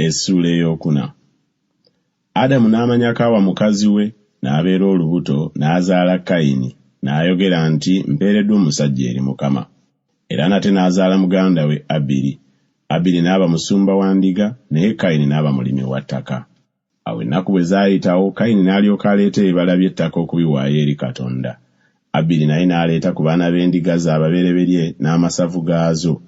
Essuula ey'okuna. Adamu n'amanya Kaawa mukazi we, n'abeera olubuto, n'azaala Kayini, n'ayogera nti Mpeereddwa omusajja eri Mukama. Era nate n'azaala muganda we Abiri. Abiri n'aba musumba wa ndiga, naye Kayini n'aba mulimi wa ttaka. Awo ennaku bwe zaayitawo, Kayini n'alyoka aleeta ebibala by'ettaka okubiwaayo eri Katonda. Abiri naye n'aleeta ku baana b'endiga ze ababereberye n'amasavu gaazo.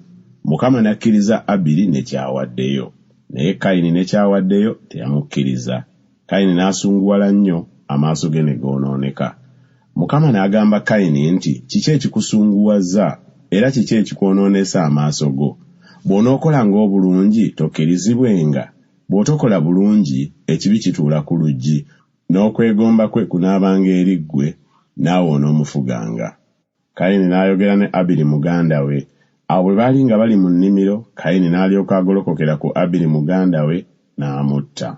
Mukama n'akkiriza Abiri ne ky'awaddeyo. Naye Kayini ne ky'awaddeyo teyamukkiriza. Kayini n'asunguwala nnyo, amaaso ge ne goonooneka. Mukama n'agamba Kayini nti, Kiki ekikusunguwazza, era kiki ekikwonoonesa amaaso go? Bw'onookolanga obulungi, tokkirizibwenga? Bw'otokola bulungi, ekibi kituula ku luggi, n'okwegomba kwe kunaabanga eri ggwe, naawe onoomufuganga. Kayini n'ayogera ne Abiri muganda we. Awo bwe baali nga bali mu nnimiro, Kayini n'alyoka agolokokera ku Abiri muganda we, n'amutta.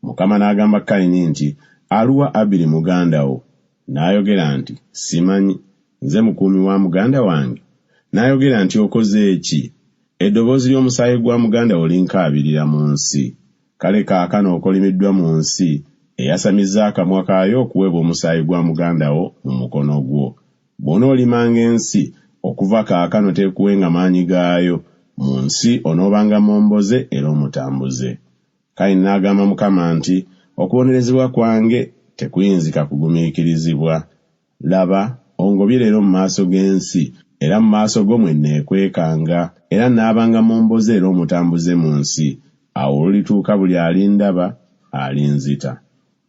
Mukama n'agamba Kayini nti, Aluwa Abiri muganda wo? N'ayogera nti, Simanyi, nze mukuumi wa muganda wange? N'ayogera nti, Okoze ki? Eddoboozi ly'omusaayi gwa muganda wo linkaabirira mu nsi. Kale kaakano okolimiddwa mu nsi, eyasamizza akamwa kaayo okuweebwa omusaayi gwa muganda wo mu mukono gwo. Bw'onoolimanga ensi, okuva kaakano teekuwenga maanyi gaayo, mu nsi onoobanga momboze era omutambuze. Kayini n'agamba Mukama nti, Okubonerezebwa kwange tekuyinzika kugumiikirizibwa. Laba, ongobye leero mu maaso g'ensi, era mu maaso go mwe nneekwekanga, era nnaabanga momboze era omutambuze mu nsi, awo olulituuka buli alindaba alinzita.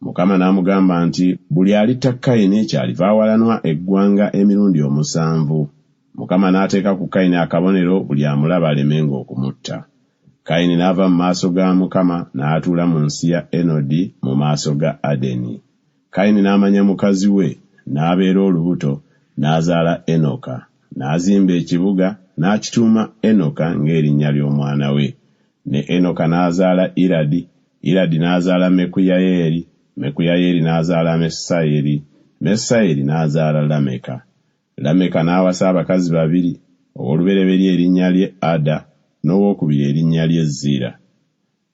Mukama n'amugamba nti, Buli alitta Kayini kyaliva awalanwa eggwanga emirundi omusanvu. Mukama n'ateeka ku Kayini akabonero buli amulaba alemenga okumutta. Kayini n'ava mu maaso ga Mukama n'atuula mu nsi ya Enodi mu maaso ga Adeni. Kayini n'amanya mukazi we, n'abeera olubuto, n'azaala Enoka. N'azimba ekibuga, n'akituuma Enoka ng'erinnya ly'omwana we. Ne Enoka n'azaala Iradi, Iradi n'azaala Mekuyayeeri, Mekuyayeeri n'azaala Mesayeri, Mesayeri n'azaala Lameka. Lameka n'awasa abakazi babiri, ow'olubereberye erinnya lye Ada, n'ow'okubiri erinnya lye Zira.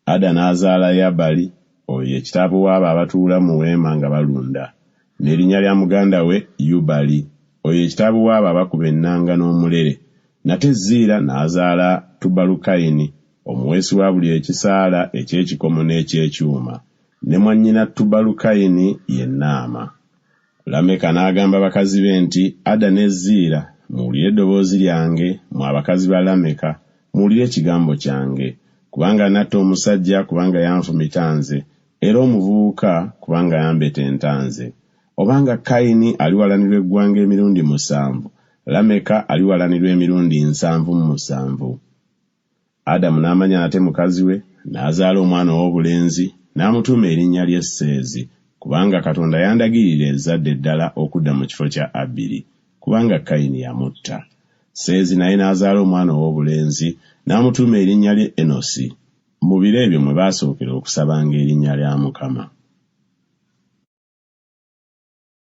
Ada n'azaala Yabali, oyo ye kitaabwe w'abo abatuula mu weema nga balunda. N'erinnya lya muganda we Yubali, oyo ye kitaabwe w'abo abakuba ennanga n'omulere. Nate Ziira n'azaala Tubalukayini, omuweesi wa buli ekisaala eky'ekikomo n'eky'ekyuma. Ne mwannyina Tubalukayini ye Naama. Lameka n'agamba bakazi be nti, Ada ne Ziira, muwulire eddoboozi lyange, mmwe abakazi ba Lameka, muwulire ekigambo kyange. Kubanga natta omusajja kubanga yanfumita nze, era omuvubuka kubanga yambetenta nze. Obanga Kayini aliwalanirwa eggwanga emirundi musanvu, Lameka aliwalanirwa emirundi 77. Adamu n'amanya nate mukazi we, n'azaala omwana ow'obulenzi, n'amutuuma erinnya lye Seezi, kubanga Katonda yandagirira ezzadde eddala okudda mu kifo kya Abiri, kubanga Kayini yamutta. Seezi naye n'azaala omwana ow'obulenzi, n'amutuuma erinnya lye Enosi. Mu biro ebyo mwe baasookera okusabanga erinnya lya Mukama.